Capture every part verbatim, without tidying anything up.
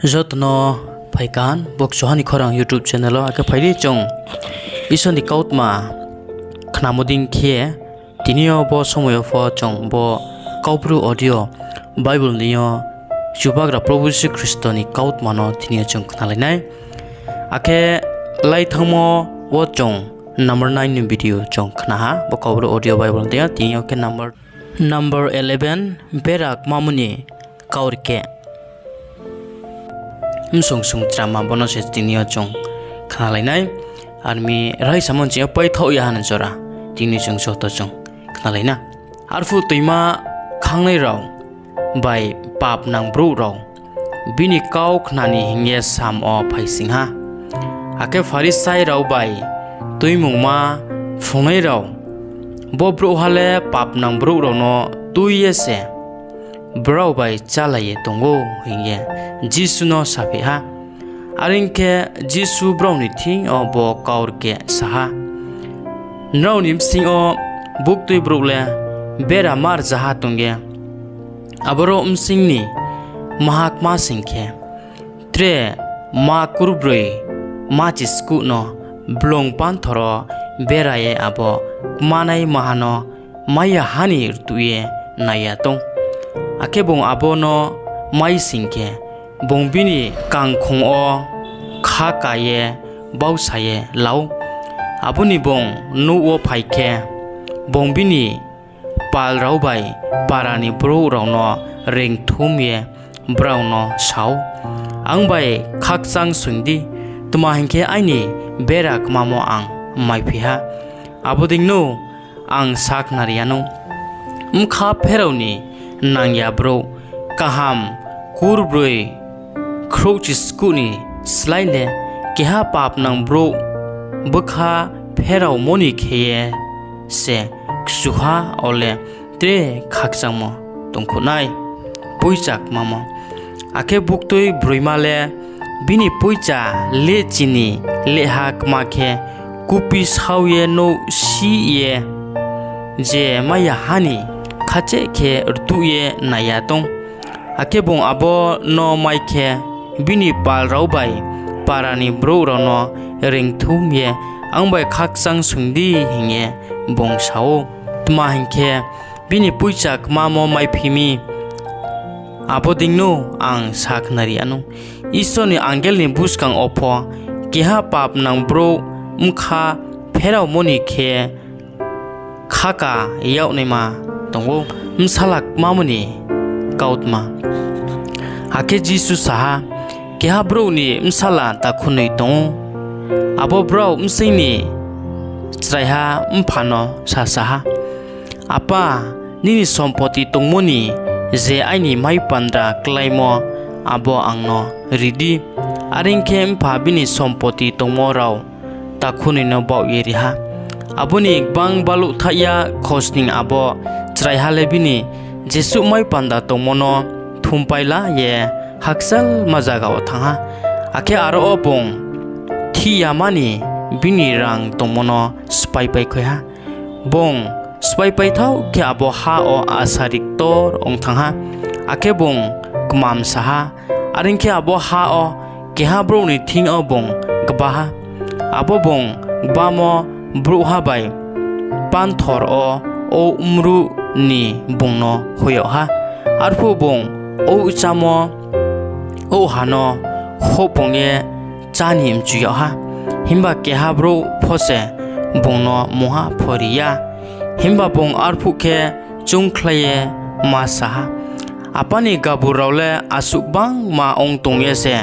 Joto no phai kaham, bo Kchuha ni Khorang YouTube channel wo, akhe phai di chung Isor ni kautma khnamo dei khe, tini yo bo somoi yo pho chung bo Kaubru audio Bible ni yo Chubagra Probhu Jisu Khristo ni kautma no tini yo chung khnalai nai. Akhe lai thanngmo wo chung number nine ni video chung khna ha, bo Kaubru audio Bible ni yo, tini yo khe number, number eleven, bera kmamo ni kaurkeh. Bsung sung trama bo no se tini yo chung khnalai nai. Ar mi raisa mo chini yo paithaoh ya ha ni jora, tini chung joto chung khnalai na. Arphuh tuima khangnai rao bai papnang brouh rao bini kau khna ni hing ye sam wo phaising ha. Akhe Pharisai rao bai Tuimungma phrungnai rao, bo brouhha le papnang brouh rao no tui ye se brao bai chálai ye tong ou, hing ye Jisu no saphi ha. Are ong khe, Jisu brao ni thing yo bo kaurkeh sa ha: Nrao ni bsing yo buktui brouh le bera ma rzaha tong ye, aboro bsing ni maha kma sing khe, tre ma kurbroi ma chiskuh no blung panthor wo bera ye abo kmanai maha no mai ya ha ni rtuh ye nai ya tong? Akhe bung abo no mai sing khe, bung bini kangkhong wo khaka ye bausa ye la ou. Abo ni bung nouh wo phai khe, bung bini pal rao bai para ni brouh rao no reingthum ye brao no sa ou, ‘Ang bai khakchangsoing di, tma hing khe aini bera kmamo ang maiphi ha. Abo deino ang sakhnari yanou, bkha pherao ni nang ya brouh kaham kurbroi khrouhchiskuh ni slái le keha papnang brouh bkha pheraomo ni khe ye se kchuha wo le tre khakchangmo tongkuh nai.’ Poicha kmamo. Akhe buktui broima le bini poicha lehchi ni lehha kma khe, kupi sau ye nouh sih ye je mai ya ha ni khasaih khe rtuh ye nai ya tong? Akhe bung abo no mai khe, bini pal rao bai para ni brouh rao no reingthum ye, ‘Ang bai khakchangsoing di,’ hing ye bung sa ou, tma hing khe, bini poicha kmamo maiphi mi. Abo deino ang sakhnari yanou, Isor ni angel ni buskang wo pho keha papnang brouh bkha pheraomo ni khe khaka yag naima tong ou. Bsala kmamo ni kautma. Akhe Jisu sa ha: Keha brouh ni bsala takhunoi tong ou. Abo brao bsing ni chraiha mpha no sasa ha, ‘Apa, nini sompoti tongmo ni je aini maipandra kláimo, abo ang no ri di.’ Are ong khe, mpha bini sompoti tongmo rao takhunoi no baoh ye ri ha. Abo ni gbang baluh thaih ya khosning abo chraiha le bini jesuh maipanda tongmo no thumpai la ye hakchalma zaga wo thanng ha, akhe aro wo bung thih yama ni bini rang tongmo no spháipai khui ha. Bung spháipai thaoh khe, abo ha wo asari ktor ong thanng ha, akhe bung kmamsa ha. Are ong khe, abo ha wo keha brouh ni thing yo bung gba ha. Abo bung gbamo brouhha bai panthor wo ouh mruh ni bung no hoih yag ha. Arphuh bung ouh chámo ouhha no houhpung ye chá ni mchu yag ha, himba keha brouh pho se bung no mungha pho ri ya. Himba bung arphuh khe choungkhlai ye ma sa ha, ‘Apa ni gabur rao le asuh gbangma ong tong ye se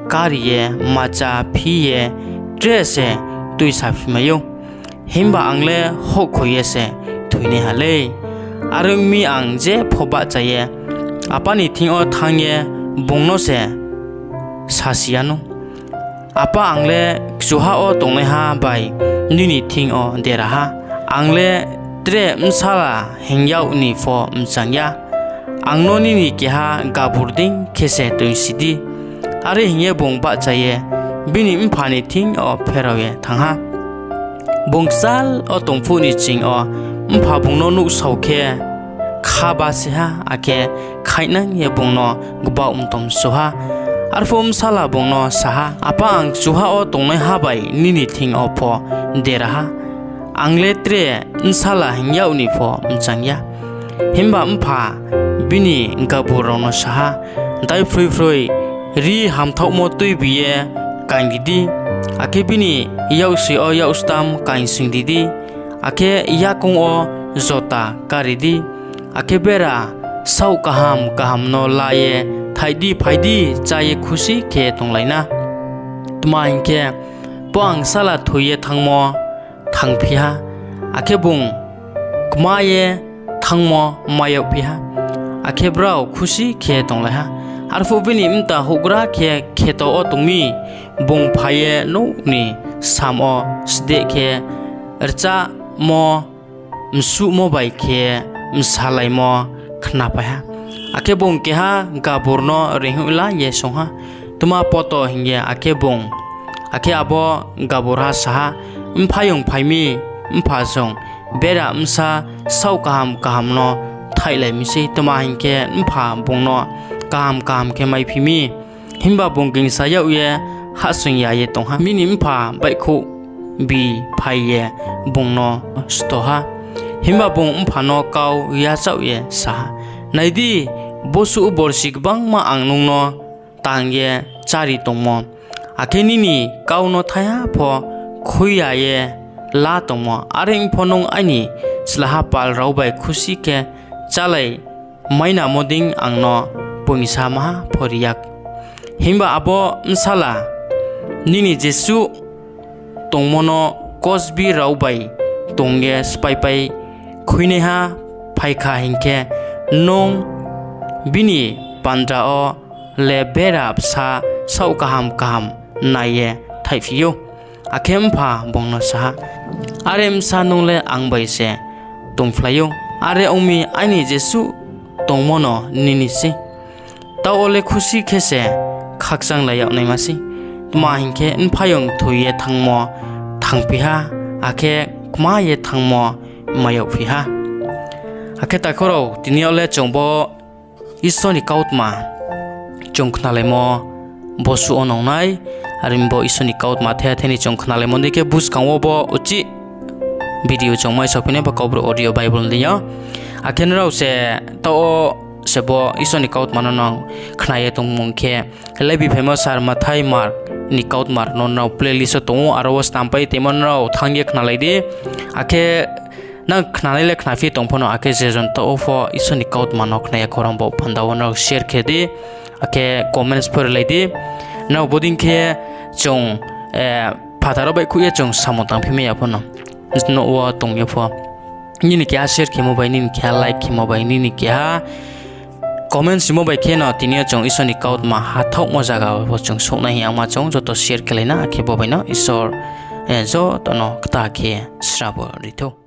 kári ye ma cháphi ye tre se tuisaphimai ou, himba ang le houhkhoi ye se thoinaiha lei. Are ong mi, ang jepho bahcha ye apa ni thing yo thanng ye bung no se sasi yanou, Apa, ang le kchuha wo tongnaiha bai nini thing yo dera ha. Ang le tre bsala hing yag ni pho mchang ya. Ang no nini keha gabur dei khe se toingsi di.’ Are hing ye bung bahcha ye bini mpha ni thing yo pherao ye thanng ha. Bung kchal wo tong phuh ni ching yo mpha bung no nuhsao khe, khaba se ha, akhe khaihnang ye bung no gbaoh mtom su ha. Arphuh bsala bung no sa ha, ‘Apa, ang kchuha wo tongnaiha bai nini thing yo pho dera ha, ang le tre bsala hing yag ni pho mchang ya.’ Himba mpha bini gabur rao no sa ha, ‘Daiphroiphroi rri hamthaohmo tuibi ye kaingri di, akhe bini yaksi yo yakstam kaingsoingri di, akhe yakoung wo jota kári di, akhe bera saoh kaham kaham no la ye thaih di, phai di, chá ye khusi khe tonglai na.’ Tma hing khe, bo angsala thoi ye thanngmo thangphi ha, akhe bung kma ye thanngmo mai yagphi ha, akhe brao khusi khe tonglai ha. Arphuh bini mta houhgra khe kheto wo tong mi, bung phai ye nouh ni sam wo sdeh khe rchahmo msuhmo bai khe msalaimo khnaphai ha. Akhe bung keha gabur no reinghoih la ye swunng ha, ‘Tma poto?’ hing ye. Akhe bung, akhe abo gaburha sa ha, ‘Mphaiyong phai mi, mpha, chung bera bsa saoh kaham kaham no thaihlai mi sei; tma hing khe, mpha bung no kaham kaham khe maiphi mi.’ Himba bung gingsa yag ye hahsoing ya ye tong ha. Bini mpha baihkhouhbi phai ye bung no sto ha. Himba bung mpha no kau yachaoh ye sa ha, ‘Nai di, bosuh borsi gbangma ang nung no tang ye chári tongmo, akhe nini kau no thaiha pho khui ya ye la tongmo, are pho nung aini chlaha pal rao bai khusi khe chálai mainamo dei ang no poingsa maha pho ri ya.’ Himba abo bsala nini jesuh tongmo no kosbi rao bai tong ye spháipai khuinaiha phai kha hing khe, nung bini bandra wo le bera bsa saoh kaham kaham nai ye thaihphi ou. Akhe mpha bung no sa ha, ‘Are bsa, nung le ang bai se tongphlai ou; are ong mi, aini jesuh tongmo no nini sei. Taoh wo le khusi khe se khakchanglai yag naima sei; tma hing khe, mphaiyong thoi ye thanngmo thangphi ha, akhe kma ye thanngmo mai yagphi ha.’ Akhe takhu rao, tini yo le chung bo Isor ni kautma chung khnalaimo bosuh wo nung nai. Are bo Isor ni kautma the the ni chung khnalaimo dei khe buskang wo bo uchih video chung maisaophi nai bo Kaubru audio Bible ni deing yo. Akhe nrao se taoh wo se bo Isor ni kautma no nrao khna ye tongmung khe, Lebi phaimo sar, Mathai, Mark ni kautma rao no nrao playlist wo tong ou, aro wo snampai tongmo nrao thanng ye khnalai di. Akhe nang khnanai le khnaphi tong pho no, akhe je jon taoh wo pho Isor ni kautma no khna ya khorang bo panda wo nrao share khe di, akhe comments pho rilai di. Nrao bodei khe chung phathar wo baihkhouh ye chung samung tangphi mai ya pho no, nouh wo tong ye pho, nini keha share khemo bai, nini keha like khemo bai, nini keha comments rimo bai khe no tini yo chung Isor ni kautma hathaohmo zaga wo chung souhnai hing yangma chung joto share khelai na, akhe bo bai no Isor joto no kta khe srabo ri thou.